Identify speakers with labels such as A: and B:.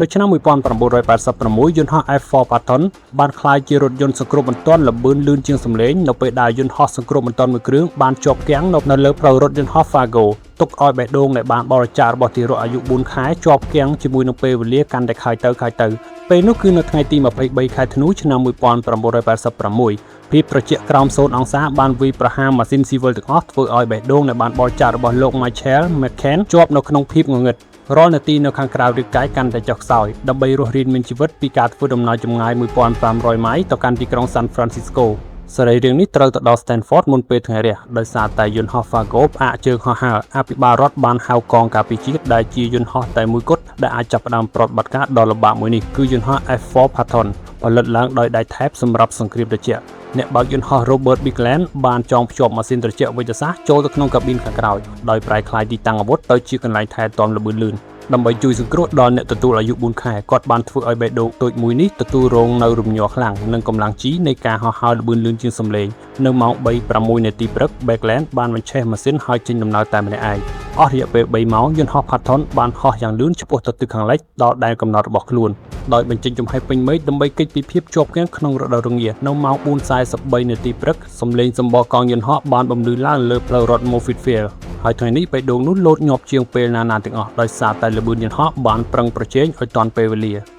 A: នៅឆ្នាំ1986យន្តហោះ F4 Phantom បានក្លាយជារថយន្តសង្គ្រោះបន្ទាន់ល្បឿនលឿនជាងសំឡេងនៅពេលដែលយន្តហោះសង្គ្រោះបន្ទាន់មួយគ្រឿងបានជាប់គាំងនៅលើផ្លូវរថយន្តហោះ Fargo ទុកឲ្យបេះដូងដែលបានបរិច្ចាគរបស់ទារកអាយុ4ខែជាប់គាំងជាមួយនឹងពេលវេលាកាន់តែខើចទៅខើចទៅពេលនោះគឺនៅថ្ងៃទី23ខែធ្នូឆ្នាំ1986ភាពត្រជាក់ក្រោម0អង្សាបានវាយប្រហារម៉ាស៊ីនស៊ីវិលទាំងអស់ធ្វើឲ្យបេះដូងដែលបានបរិច្ចាគរបស់លោក Michael McCann ជាប់នៅក្នុងភាពងងឹតរាល់នាទីនៅខាងក្រៅរាងកាយកាន់តែចុះខ្សោយដើម្បីរស់រានមានជីវិតពីការធ្វើដំណើរចម្ងាយ1500ម៉ាយទៅកាន់ទីក្រុង San Francisco សរីរាង្គនេះត្រូវទៅដល់ Stanford មុនពេលថ្ងៃរះដោយសារតែយន្តហោះ Fargo ផ្អាកជើងហោះហើរអភិបាលរដ្ឋបានហៅកងការពារជាតិដែលជាយន្តហោះតែមួយគត់ដែលអាចចាប់ផ្ដើមប្រតិបត្តិការដ៏លំបាកមួយនេះគឺយន្តហោះ F4 Phantom ផលិតឡើងដោយដៃថែបសម្រាប់សង្គ្រាមត្រជាក់អ្នកបើកយន្តហោះ Robert Bigland បានចងភ្ជាប់ម៉ាស៊ីនត្រជាក់វេជ្ជសាស្ត្រចូលទៅក្នុងកាប៊ីនខាងក្រោយដោយប្រែក្លាយទីតាំងអាវុធទៅជាកន្លែងថែទាំល្បឿនលឿនដើម្បីជួយសង្គ្រោះដល់អ្នកទទួលអាយុ4ខែគាត់បានធ្វើឲ្យបេះដូងតូចមួយនេះទទួលរងនៅរំញ័រខ្លាំងនិងកម្លាំងជីនៃការហោះហើរល្បឿនលឿនជាងសំឡេងនៅម៉ោង3:06នាទីព្រឹក Backland បានបញ្ឆេះម៉ាស៊ីនហើយចេញដំណើរតែម្នាក់ឯងអស់រយៈពេល3ម៉ោងយន្តហោះ Phantom បានហោះយ៉ាងលឿនឆ្ពោះទៅទិសខាងលិចដល់ដែនកំណត់របស់ខ្លួនដោយបញ្ចេញចំហេះពេញមេឃដើម្បីគេចពីភាពជាប់គាំងក្នុងរដូវរងានៅម៉ោង4:43នាទីព្រឹកសំឡេងសម្បកង់យន្តហោះបានបំភ្លឺឡើងលើផ្លូវរថ Moffett Field ហើយថ្ងៃនេះបេះដូងនោះលោតញាប់ជាងពេលណាណាទាំងអស់ដោយសារតែល្បឿនយន្តហោះបានប្រឹងប្រជែងឲ្យទាន់ពេលវេលា។